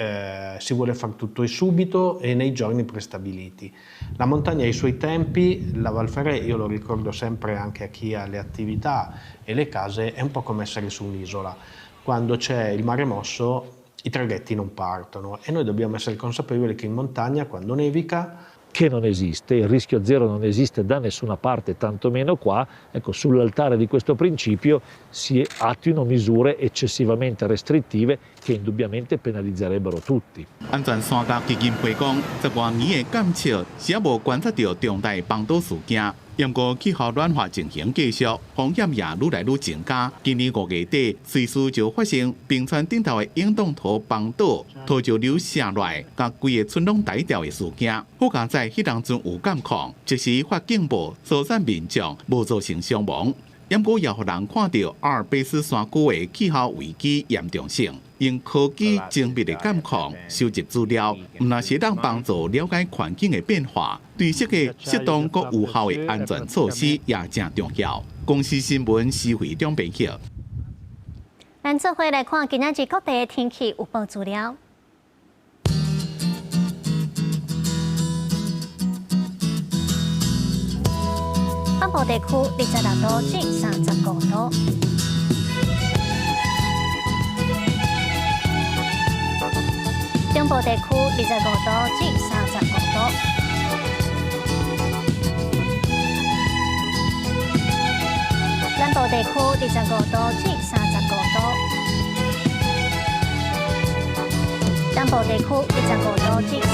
si vuole far tutto e subito e nei giorni prestabiliti. La montagna ha i suoi tempi, la Val Ferret, io lo ricordo sempre anche a chi ha le attività e le case, è un po' come essere su un'isola. Quando c'è il mare mosso i traghetti non partono e noi dobbiamo essere consapevoli che in montagna quando nevica che non esiste, il rischio zero non esiste da nessuna parte, tantomeno qua, ecco, sull'altare di questo principio si attuino misure eccessivamente restrittive che indubbiamente penalizzerebbero tutti. 安全山岳基金會講，10外年的監測是猶無觀察著重大崩倒事件。毋過氣候暖化情形繼續，風險也愈來愈增加。今年5月底，瑞士就發生冰川頂頭的永凍土崩倒，土石流瀉落來，共規个村攏刣掉的事件。好佳哉彼當陣有監控，及時發警報，疏散民眾，無造成傷亡。毋過也予人看著阿爾卑斯山區的氣候危機嚴重性。用科技精密的監控收集資料，毋但是當幫助了解環境的變化，對設計適當閣有效的安全措施也誠重要。公視新聞施惠中編輯。咱做伙來看今仔日各地的天氣預報資料。北部地區26度至35度。中部地區25度至35度。南部地區25度至35度。東部地區25度至32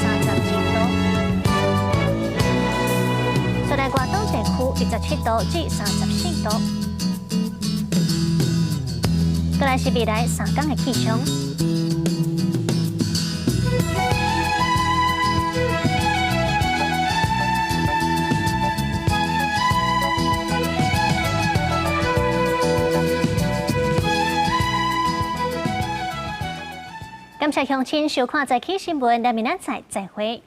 度。再來外島地區27度至34度。過來是未來3天的氣象。感謝鄉親收看《早起新聞》，咱明仔載再會。